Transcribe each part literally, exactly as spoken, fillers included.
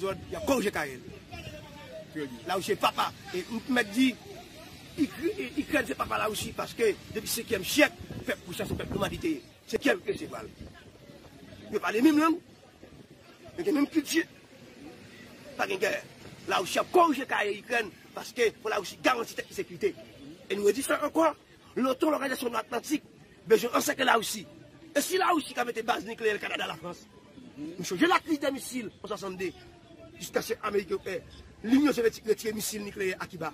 Y ap korije kay l. Larisi se papa. E m mèt di, Ikr- e, Ikrèn se papa Larisi, paske depi senkyèm syèk, pèp ris la se pèp nomadite. Senkyèm e se pral. Yo pale menm lang. Yo gen menm kilti. Pa gen gè. Larisi ap korije kay Ikrèn, paske fò Larisi garanti tèt li sekirite. E nou redi sa ankò, l'OTAN, Lòganizasyon Nò Atlantik, bezwen ansèkle Larisi. E si Larisi ka mete baz nikleyè l Kanada, Lafrans, nou sonje lakriz de misil an swasannde, jiskaske Ameriken fè Linyon Sovyetik retire misil nikleyè a Kiba.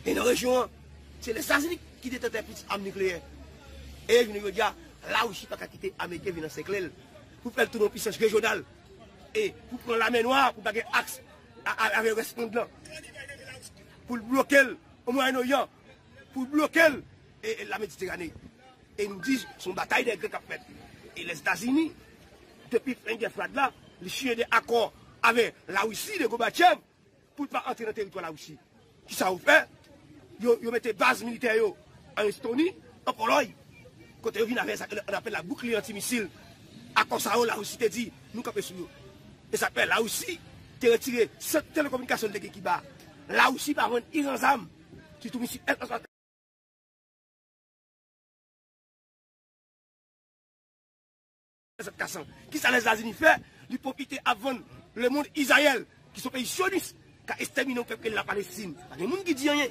E nan rejyon an, se Lèzetazini ki detantè plis am nikleyè. E jounen jodi a, Larisi pa ka kite Ameriken vin ansèkle l pou fè l tounen yon pisans rejyonal. E pou pran Lamè Nwa, pou pa gen aks a- a- avè rès mond lan. Pou l bloke l o Mwayen Oryan, pou l bloke l e, e la Mediterane. E nou di, se yon batay dè gran k ap fèt. E Lèzetazini, depi fen gè frad la, li siyen de akò avè Larisi, de Gobatchèv, pou l pa antre nan teritwa Larisi. Kisa yo fè? Yo, yo mete baz militè yo an Estoni, an Polòy, kote yo vin avè sa ke n apèl la bouclier antimisil. Akò sa yo, Larisi te di, nou kanpe sou yo. E sa fè Larisi te retire sant telekominikasyon l te gen Kiba. Larisi pa vann Iran zam, sitou misil F K san. Kisa Lèzetazini fè? Li pwofite ap vann lemonn Izrayèl, ki se yon peyi syonis, ka ekstèmine yon pèp ki rele Lapalestin. Pa gen moun ki di anyen.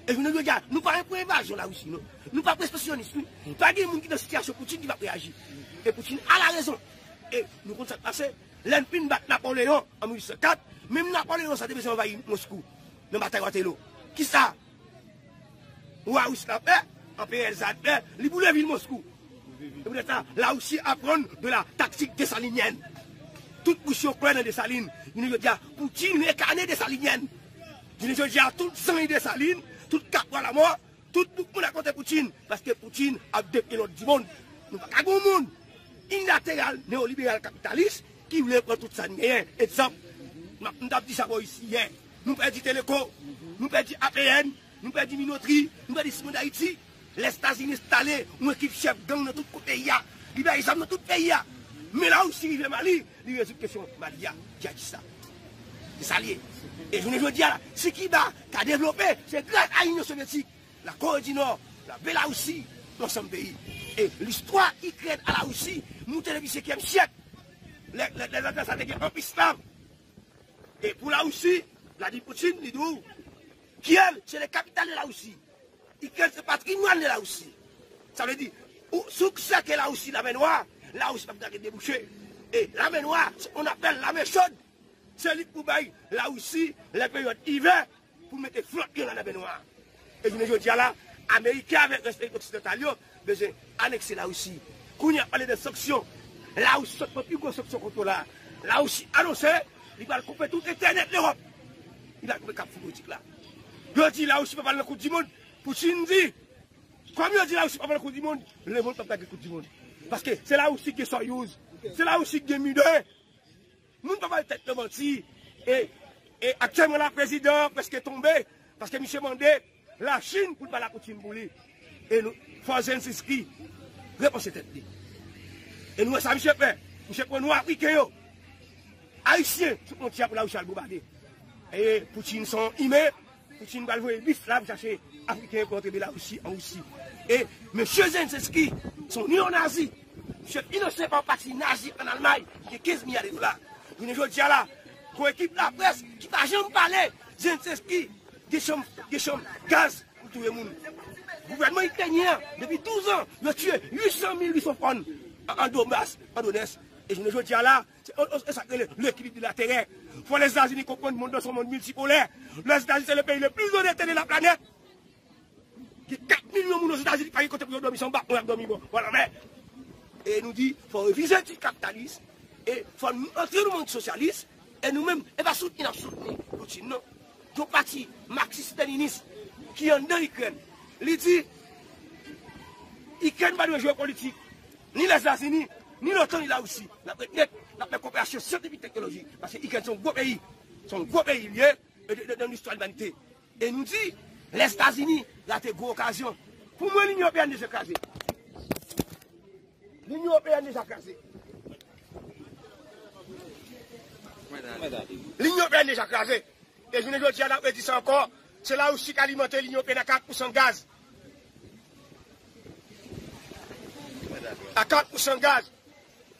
E jounen jodi a, nou pa pou envazyon Larisi, non. Nou pa pou ekspansionis, wi. Pa gen moun ki nan sitiyasyon Poutine ki p ap reyaji. E Poutine a la rezon. E nou konn sa k pase. Lè n fin bat Napoleyon an mil uit san kat, menm Napoleyon sa te bezwen anvayi Moskou nan batay Waterloo. Kisa wa ris la fè, anperè Tsar fè, li boule vil Moskou. E poutèt sa, Larisi aprann de la taktik desalinièn. Tout bouch yo kwè nan Desalin. Jounen jodi a, Poutine renkane desalinièn. Jounen jodi a, tout zanj Desalin, tout kapwa lamò, tout bouk moun rakonte Poutine, paske Poutine ap depye lòd dimonn. Nou pa ka gen yon moun inilateral, neyoliberal, kapitalis ki vle pran tout sa n genyen. Egzanp, m ap- m t ap di sa bò isi yè. Nou pèdi Teleko, nou pèdi A P N, nou pèdi Minotri, nou pèdi Simon Dayiti. Lèzetazini enstale yon ekip chèf gang nan tout kote peyi a. Li bay zam nan tout peyi a. Men Larisi rive Mali, li rezoud kesyon Mali a, djihadis la. Se sa l ye. E jounen jodi a la, si Kiba ka devlope, se gras a Inyon Sovyetik, Lakore di Nò, la Belarisi, yon ansanm peyi. E listwa Ikrèn a Larisi moute depi senkyèm syèk. Lè, lè, lè zafè sa te gen anpil esklav. E pou Larisi, Vladimir Poutine, li di w, Kiev, c'est la capitale de la Russie. Ikrèn, se patrimwàn de Larisi. Sa vle di, ou, si w sèke Larisi Lamè Nwa, Larisi p ap gen debouche. E Lamè Nwa, se on apèl Lamè Chod. Se li k pou bay Larisi, lè peryòd ivè, pou mete flòt yo nan Lamè Nwa. E jounen jodi a la, Ameriken avèk rès peyi oksidantal yo bezwen anekse Larisi. Kounye a ap pale de sanksyon. Larisi sot pran pi gwo sanksyon kont yo la. Larisi anonse li pral koupe tout entènèt Lewòp. Li pral koupe kab fibrotik la. Yo di Larisi pa pral nan koup di mond. Poutine di, kòm yo di Larisi pa pral nan koup di mond, lemonn p ap gade koup di mond. Paske se Larisi ki gen Soyuz. Se Larisi ki gen Mir de. Moun pa bay tèt nan manti. E, e aktyèlman la, prezidan an prèske tonbe, paske misye mande Lachin pou l ba la Poutine pou li. E nou, fò Zelensky repanse tèt li. E nou wè sa misye fè. Misye pran nwa Afriken yo, Ayisyen, sou fwontyè pou Larisi al bonbade. E Poutine se yon imen. Poutine pral voye bis la pou chache Afriken pou antre Belarisi an Risi. E mesye Zelensky, se yon neonazi. Misye finanse pa yon pati nazi ann Almay, ki gen kenz milya de dola. Jounen jodi a la, gon ekip laprès ki pa janm pale, Zelensky gen chanm, gen chanm gaz pou touye moun. Gouvènman ikrenyen an, depi douz an, yo tiye uit san mil risofòn an, an Donbas, an Donetsk. E jounen jodi a la, se, o, o, e sa k rele l'équilibre de la terreur. Fò Lèzetazini konprann mond nan se yon mond miltipolè. Lèzetazini se le pays le plus endetté de la planète. Gen kat milyon moun Ozetazini ki pa gen kote pou yo dòmi, se anba pon y ap dòmi bò, bò lanmè. E nou di, fò revize etik kapitalis, e fò n antre nan mond sosyalis, e nou menm, e pa soutni n ap soutni Poutine, non. Gen yon pati maksis leninis ki anndan Ikrèn. Li di, Ikrèn pa dwe jwe politik, ni Lèzetazini, ni l'OTAN, ni Larisi. N ap ret nèt, n ap fè koperasyon syantifik teknolojik. Paske Ikrèn se yon gwo peyi. Se yon gwo peyi l ye, e de, de, nan listwa limanite. E nou di, Lèzetazini rate gwo okazyon. Pou mwen, Linyon Ewopeyèn deja kraze. Linyon Ewopeyèn deja kraze. Linyon P N deja kraze. E jounen jodi a, n ap redi sa ankò. Se Larisi k alimante Linyon P N a kat pousan gaz. A kat pousan gaz.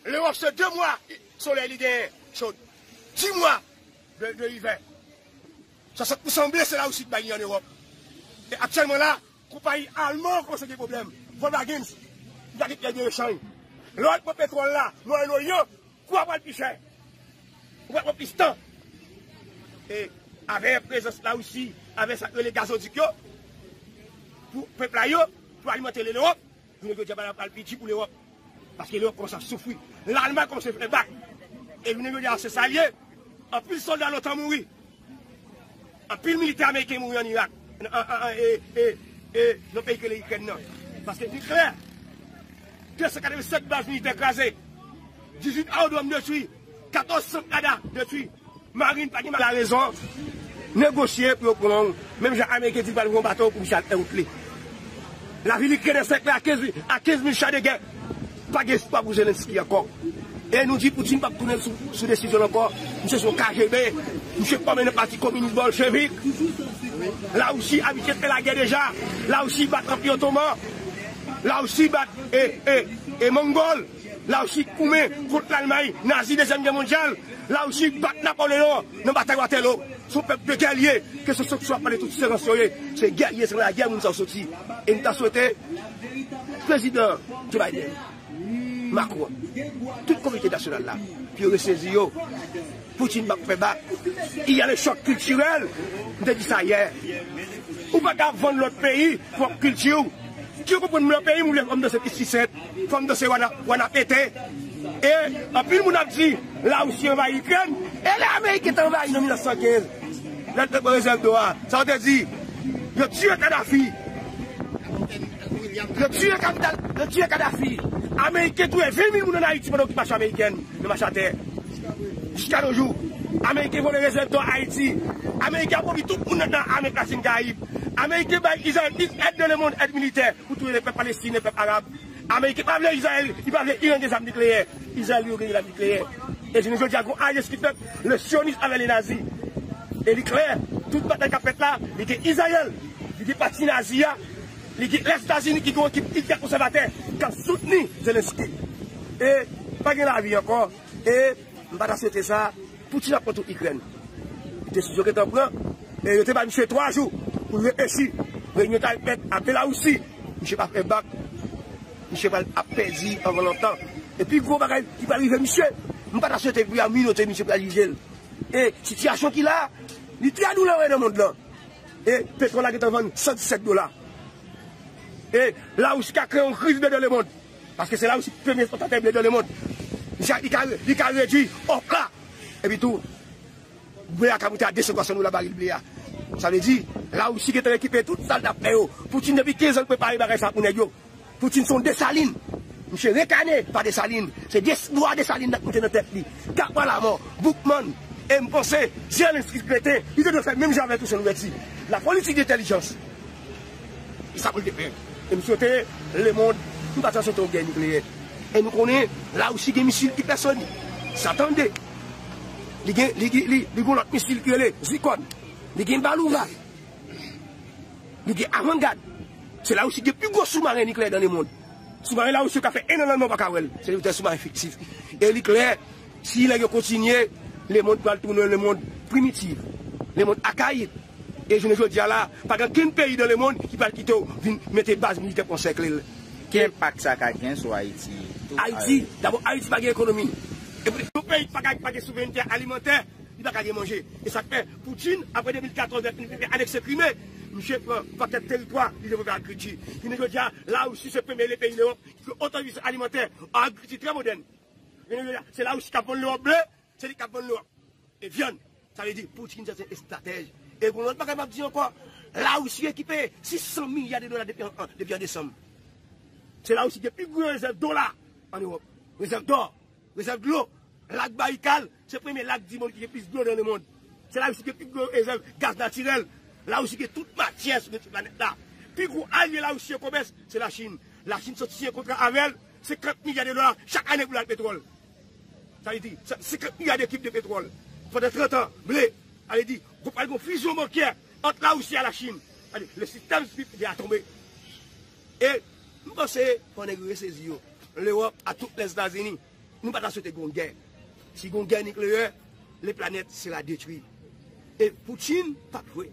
Lewòp se de mwa solèy li genyen chod. Dis mwa de, de ivè. Swasant pousan ble se Larisi k bay li an Ewòp. E aktyèlman la, konpayi alman kòmanse gen pwoblèm. Volkswagen, li pa gen pyès de rechanj. Lè w al pran petwòl la, Mwayen Oryan, kou a pral pi chè. Ou pral pran plis tan. E avè prezans Larisi, avè sa k rele gazodik yo, pou pèp la yo, pou alimante Lewòp, jounen jodi a bagay la pral pi di pou Lewòp. Paske Lewòp kòmanse ap soufri. Lalmay kòmanse fè bak. E jounen jodi a se sa l ye. Anpil sòlda l'OTAN mouri. Anpil militè ameriken mouri ann Irak, nan, an, an, e, e, e, nan peyi ki rele Ikrèn nan. Paske li klè, de san katrevennsèt baz militè kraze, dizuit aewodwòm detwi, katòz sant radar detwi. Marin pa gen la rezon negosye pou yo pran w. Menm jan Ameriken di l pral voye yon bato pou misye al fè wout li. Lavil Ikrèn ansèkle a kenz mil, a kenz mil cha de gè. Pa gen espwa pou Zelensky ankò. E nou di Putin p ap tounen sou, sou desizyon l ankò. Misye se yon K G B. Misye fòme nan pati kominis bolchevik. Larisi abitye fè lagè deja. Larisi bat Anpi Otoman. Larisi bat e, e, e Mongol. Larisi goumen kont Lalmay nazi dezyèm gè mondyal. Larisi bat Napoleyon nan batay Waterloo. Se yon pèp de gèlye, ke se sòt sou ap pale tout se rans yo ye. Se gèlye, se nan lagè moun sa yo soti. E m ta swete prezidan Joe Biden, Macron, tout kominote entènasyonal la, pou yo resezi yo. Putin p ap fè bak. Il y a le choc culturel. M te di sa yè. Ou pa ka vann lòt peyi pwòp kilti w. Ki yo konprann mwen nan peyi m, ou vle fè m danse Piscicette, fè m danse Wana, Wana Pete. E anpil moun ap di, Larisi anvayi Ikrèn, e lè Ameriken te anvayi nan mil nèf san kenz, lè l te pran rezèv dò a, sa w te di, yo tiye Kadhafi. Yo tiye kapital, yo tiye Kadhafi. Ameriken touye ven mil moun ann Ayiti pandan okipasyon amerikèn nan mache atè. Jiska nos jours, Ameriken vòlè rezèv dò Ayiti. Ameriken ap obi tout moun nan Amerik Latin Karayib. Ameriken bay Izrayèl plis èd nan lemonn, èd militè pou touye pèp palestinen, pèp arab. Ameriken pa vle Izrayèl, li pa vle Iran gen zam nikleyè. Izrayèl li yo gen zam nikleyè. E jounen jodi a, gon alyans ki fèt, le sionis avè le nazi. E li klè, tout batay k ap fèt la, li gen Izrayèl, li gen pati nazi a, li gen Lèzetazini ki gen yon ekip iltra konsèvatè k ap soutni Zelensky. E pa gen lavi ankò. E m pa ta swete sa, Putin ap pran tout Ikrèn. Desizyon gentan pran. E yo te ba misye twa jou pou l reflechi. Reyinyon ta fèt apre Larisi. Misye pa fè bak. Misye pral ap pèdi anvan lontan. E pi gwo bagay ki pral rive misye, m pa ta swete pou y a minote misye pou y a jije l. E sitiyasyon ki la, li trè doulere nan mond lan. E petwòl la gentan vann san disèt dola. E Larisi ka kreye yon kriz de, de lemonn. Paske se Larisi ki premye ekspòtatè ble de lemonn. Li ka, li ka, li ka redui òf la. Epi tou, ble a ka moute a de san twa san dola baril ble a. Sa vle di, Larisi gentan rekipere tout sa l t ap fè yo. Putin depi kenz an l prepare bagay sa pou nèg yo. Putin se yon Desalin. Misye rekane pa Desalin. Se dwa Desalin nan k moute nan tèt li. Kapwa lamò, Boukman, e m panse Zelensky kreten, li te dwe fè menm jan avèk Toussaint Louverture. La politik de entèlijans. E sa pou l te fè. E m swete lemonn, m pa ta swete yon gè nikleyè. E nou konnen Larisi gen misil ipèsonik. Sa tande. Li gen, li, li, li, li gen lòt misil ki rele Zircon. Li gen bal ouvay. Li gen avangad. Se Larisi gen pi gwo soumaren nikleyè nan lemonn. Soumaren Larisi yo ka fè en an nan lanmè w pa ka wè l. Se yon soumaren fiktif. E li klè, si nèg yo kontinye, lemonn pral tounen yon lemonn primitif, lemonn akayik. E jounen jodi a la, pa gen okenn peyi nan lemonn ki pral kite w vin mete baz militè pou ansèkle l. Ki enpak sa ka gen sou Ayiti? Ayiti, dabò, Ayiti pa gen ekonomi. E pou yon peyi ki pa ka, pa gen souverènte alimantè, li pa ka gen manje. E sa k fè Putin, apre de mil katòz, lè li fin anekse Krime, misye pran pakèt teritwa, li devlope agrikilti. Jounen jodi a, Larisi se premye peyi Lewòp ki gen otosufizansyon alimantè, agrikilti trè modèn. Jounen jodi a, se Larisi k ap vann Lewòp ble, se li k ap vann Lewòp e vyann. Sa vle di, Putin se yon estratèj. E gon lòt bagay m ap di ankò, Larisi rekipere sis san milya de dola depi an, an, depi an desanm. Se Larisi ki gen pi gwo rezèv dola ann Ewòp. Rezèv dò, rezèv dlo. Lak Bayikal, se premye lak di mond ki gen plis dlo nan lemonn. Se Larisi ki gen pi gwo rezèv gaz natirèl. Larisi gen tout matyè sou planèt la. Pi gwo alye Larisi an komès, se Lachin. Lachin sot siyen kontra avè l, senkant milya de dola chak ane pou l al petwòl. Sa vle di, se senkant milya de kib de petwòl. pandan trant an, ble. Sa vle di, gon pral gon fizyon bankyè ant Larisi a Lachin. Sa vle di, le sistèm bipolè a tonbe. E m panse fò nèg yo resezi yo. Lewòp a tout Lèzetazini, nou pa ta swete gon gè. Si gon gè nikleyè, le planèt sera detwi. E Putin p ap jwe.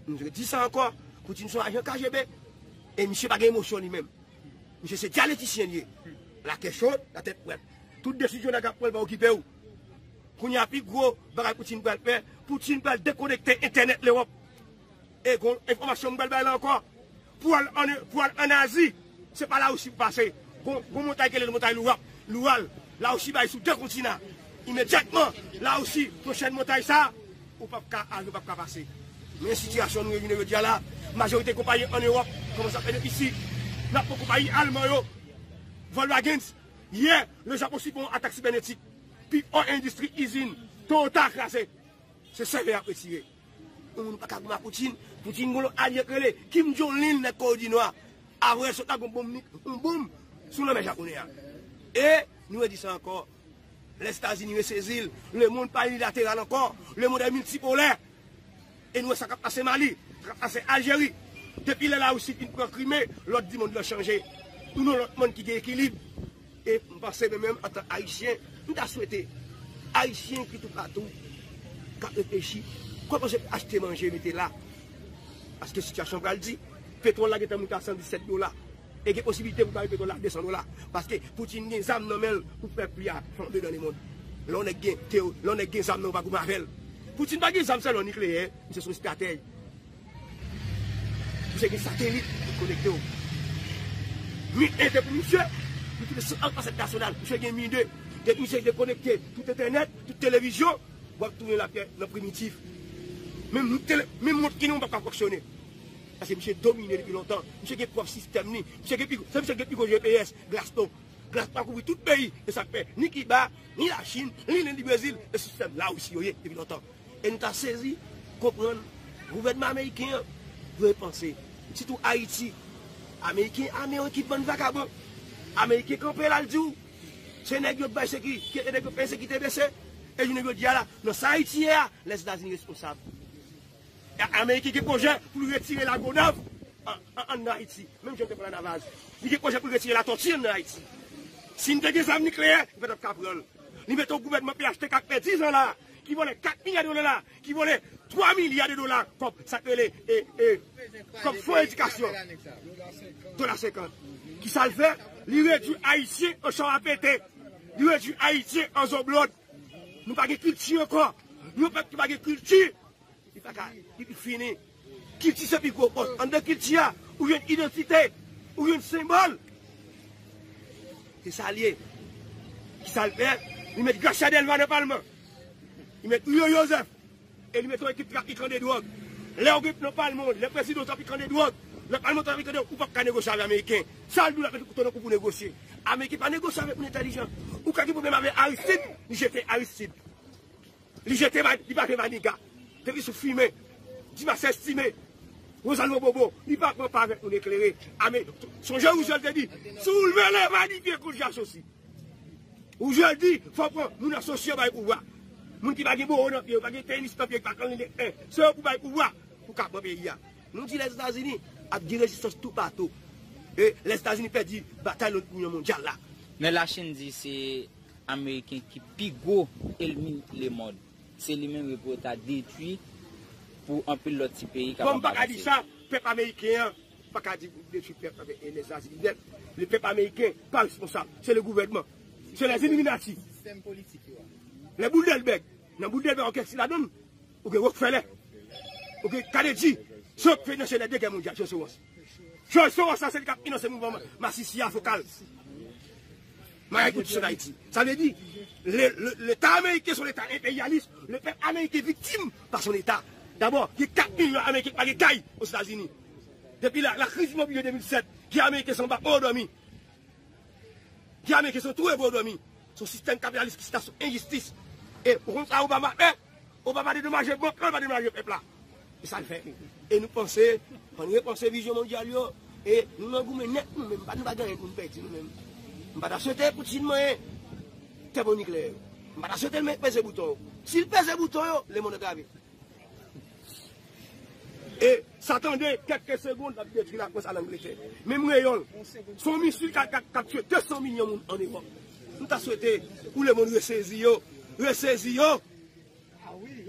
M di sa ankò, Putin se yon ajan K G B. E misye pa gen emosyon li menm. Misye se dyaletrisyen li ye. Lakè cho, latèt frèt. Tout desizyon nèg ap pran, l pa okipe w. Kounye a, pi gwo bagay Putin pral fè, Putin pral dekonekte entènèt Lewòp. E gon enfòmasyon m pral bay la ankò. Pou al ann, pou al ann Azi, se pa Larisi pou pase. Gon, gon montay ki rele montay Loural. Loural. Larisi bay sou de kontinan. Imedyatman, Larisi, pwochèn montay sa, ou p ap ka al, ou p ap ka pase. Men sitiyasyon nou ye jounen jodi a la, majorite konpayi ann Ewòp kòmanse ap fè defisi. N ap pran konpayi alman yo, Volkswagen, yè, Le Japon sibi yon atak sibènetik. Pi fò endistri izin Toyota kraze. Se sèvè y ap retire. Yon moun pa ka goumen ak Putin. Putin gon lòt alye k rele Kim Jong-un, nèg Kore di Nwa. Avril sot la gon bonm, yon bonm sou lanmè Japonnen an. E nou redi sa ankò. Lèzetazini resezi l. Lemonn pa inilateral ankò. Lemonn est multipolaire. E nou wè sa k ap pase Mali, sa k ap pase Aljeri. Depi lè Larisi fin pran Krime, lòd di mond lan chanje. Nou nan lòt mond ki gen ekilib. E m panse mwen menm, antan Ayisyen, m ta swete Ayisyen ki toupatou, k ap reflechi, kòman se pou achte manje mete la. Paske sitiyasyon pral di, petwòl la gentan moute a san disèt dola. E gen posibilite pou bare petwòl la a de san dola. Paske Putin gen zam nan men l pou fè pri a flanbe nan lemonn. Lè yon nèg gen teo-, lè yon nèg gen zam nan, ou pa goumen avè l. Putin pa gen zam sèlman nikleyè, misye se yon estratèj. Misye gen satelit pou konekte w. Mi en te pou misye, li kite sou anbasad nasyonal. Misye gen mi de. Depi misye dekonekte tout entènèt, tout televizyon, w ap tounen lapyè nan primitif. Menm tele-, menm mont ki nou p ap ka fonksyone. Paske misye domine depi lontan. Misye gen pwòp sistèm li. Misye gen pi, se misye gen pi gwo G P S, Glasto. Glasto a kouvri tout peyi. E sa k fè ni Kiba, ni Lachin, ni Lenn, ni Brezil, e sistèm Larisi yo ye depi lontan. E nou ta sezi konprann gouvènman ameriken an dwe panse. Sitou Ayiti. Ameriken ame yon ekip bann vagabon. Ameriken kanpe la, l di w, se nèg yo k bay seki-, ke nèg yo fè ensekirite bese. E jounen jodi a la, nan sa Ayiti ye a, Lèzetazini responsab. A-, Ameriken gen pwojè pou l retire Lagonav an, an, ann Ayiti. Menm jan l te pran Lanavaz. Li gen pwojè pou l retire Latòti ann Ayiti. Si n te gen zam nikleyè, li pa t ap ka pran l. Li mete yon gouvènman P H T K k fè diz an la, ki vòlè kat milya de dola, ki vòlè twa milya de dola kòb, sa k rele, e, e, kòb fon edikasyon. Dola senkant. Kisa l fè? Li redui Ayisyen an cho a pete. Li redui Ayisyen an zoblòd. Nou pa gen kilti ankò. Nou yon pèp ki pa gen kilti. Li pa ka, li, li fini. Kilti se pi gwo pòs. Anndan kilti a, ou jwenn idantite, ou jwenn senbòl. Se sa l ye. Kisa l fè? Li met Gracia Delva nan palman. Li met Julio Joseph. E li met yon ekip trafikan de dwòg. Lè w gen nan palman w, lè prezidan w trafikan de dwòg, lè palman w trafikan de dwòg, ou p ap ka negosye avè Ameriken. Sa l di w la, mete kouto nan kou pou negosye. Ameriken pa negosye avèk moun entèlijan. Ou ka gen pwoblèm avè Aristide, li jete Aristide. Li jete, li pa vle maniga. Depi sou fimen, Dimas Estime, Rosalvo Bobo, li pa pran pa avèk moun eklere. Ame, sonje Rouzèl te di, si w vle manifye kont jasosi. Rouzèl di, fò pran moun asosye bay pouvwa. Moun ki pa gen bowo nan pye yo, pa gen tenis nan pye, ki pa konn li de en. Se yo pou bay pouvwa, pou ka pran peyi a. Nou di Lèzetazini ap gen rezistans toupatou. E Lèzetazini pèdi batay lòt goumen mondyal la. Men Lachin di se Ameriken ki pi gwo ènmi lemonn. Se li menm yo pou yo ta detwi pou anpil lòt ti peyi kapab avanse. Bon, m pa ka di sa, pèp ameriken an pa ka di pou detwi pèp avèk Lèzetazini nèt. Le pèp ameriken pa responsab. Se le gouvènman. Se les Illuminati. Sistèm politik yo a. Le Bilderberg. Nan Bilderberg, ou gen ki ladan l? Ou gen Rockefeller. Ou gen Kennedy. Se yo k finanse le de gè mondyal, George Soros. George Soros la, se li k ap finanse mouvman masisi a, fokal. Maray konstitisyon Dayiti. Sa vle di, le, le, Leta ameriken se yon Leta enperyalis, le pèp ameriken viktim pa son Leta. Dabò, gen kat milyon Ameriken ki pa gen kay Ozetazini. Depi la, la kriz imobilye de mil sèt, gen Ameriken se anba pon yo dòmi. Gen Ameriken se tou revo dòmi. Se yon sistèm kapitalis ki chita sou enjistis. E ou konn sa Obama fè? Obama dedomaje bank lan, li pa dedomaje pèp la. E sa l fè. E nou panse, ann repanse vizyon mondyal yo. E nou nan goumen nèt nou menm. Pa, nou pa gen anyen pou nou pèdi nou menm. M pa ta swete Putin manyen tèmo nikleyè yo. M pa ta swete l men peze bouton yo. Si l peze bouton yo, lemonn antrave. E sa tande, kèk segonn, l ap detwi Lafrans a Langletè. Menm reyon l. Se yon misil k ap, k ap, k ap tiye de san milyon moun ann Ewòp. M ta swete pou lemonn resezi yo. Resezi yo.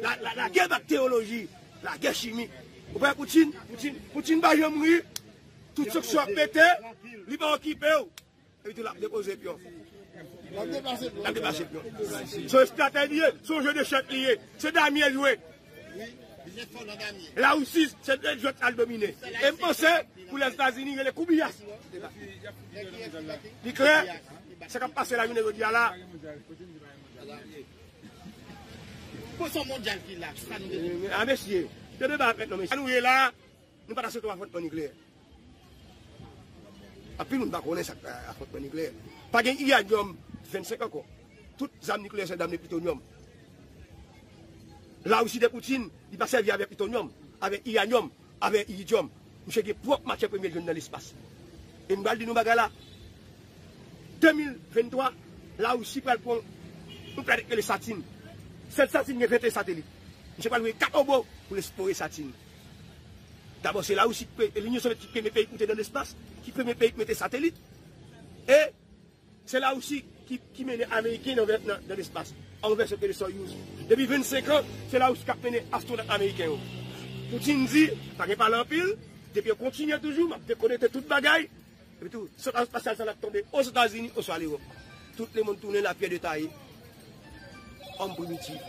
La, la, lagè bakteriyoloji, lagè chimik. Ou pa wè Poutine, Poutine, Poutine pa janm ri. Tout sanksyon ap pete, li pa okipe w. Epi tou l ap depoze pyon. L ap deplase pyon. Se yon estratèji li ye, se yon je de chèf li ye. Se Damye l jwe. Larisi, se de jwèt al domine. E m panse, pou Lèzetazini, rele koubiyas. Li klè, sa k ap pase lajounen jodi a la. Poson mondyal ki la, sa nou bezwen. A, mesye, de deba ap fèt non, mesye. Sa nou ye la, nou pa ta swete yon afwontman nikleyè. Anpil moun pa konnen sa k afwontman nikleyè. Pa gen iranyòm vennsenk ankò. Tout zam nikleyè se zam de plitonyòm. Larisi de Poutine, li pa sèvi avèk plitonyòm, avèk iranyòm, avèk iridyòm. Misye gen pwòp matyè premye l jwenn nan lespas. E m pral di nou bagay la. De mil venntwa, Larisi pral pran yon planèt rele Satin. Sèl Satin gen venteyen satelit. Misye pral voye kat obo pou l eksplore Satin. Dabò, se Larisi ki pre-, Linyon Sovyètik ki premye peyi ki moute nan lespas, ki premye peyi ki mete satelit. E se Larisi ki, ki mennen Ameriken nan, nan, nan lespas, an yon vèsyon ke le Soyuz. Depi vennsenk an, se Larisi k ap mennen astwonòt ameriken yo. Poutine di, pa gen pale anpil, depi yo kontinye toujou, m ap dekonekte tout bagay. Epi tou, sant espasyal sa l ap tonbe Ozetazini oswa Lewòp. Tout lemonn tounen lapyè detaye. Òm primitif.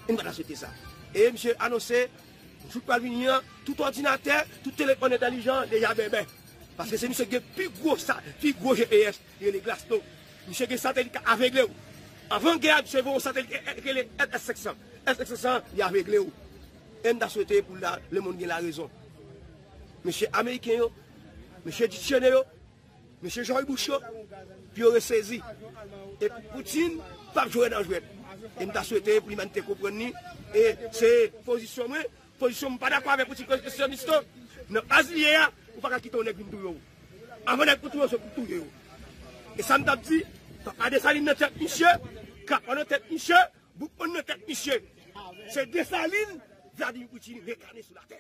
E n pa ta swete sa. E misye anonse, jou k pral vini an, tout òdinatè, tout telefòn entèlijan deja bèbè. Paske se misye ki gen pi gwo sa, pi gwo G P S, li rele Glasto. Misye gen satelit k ap avegle w. Avan gè a, misye voye yon satelit, e, e, rele S S senk san. S S senk san, li avegle w. E m ta swete pou la, lemonn gen larezon. Mesye ameriken yo, mesye diksyonè yo, mesye George Bush yo, pou yo resezi. E Poutine p ap jwe nan jwèt. E m ta swete pou limanite konprann li. E se pozisyon mwen, pozisyon m pa dakò avèk Poutine, konspirasyonis. Nan baz li ye a, ou pa ka kite yon nèg vin touye w. Avan nèg pou touye w, se pou touye w. E sa m t ap di, papa Desalin nan tèt misye, Kapwa nan tèt misye, Boukman nan tèt misye. Se Desalin, Vladimir Poutine, rekane sou latè.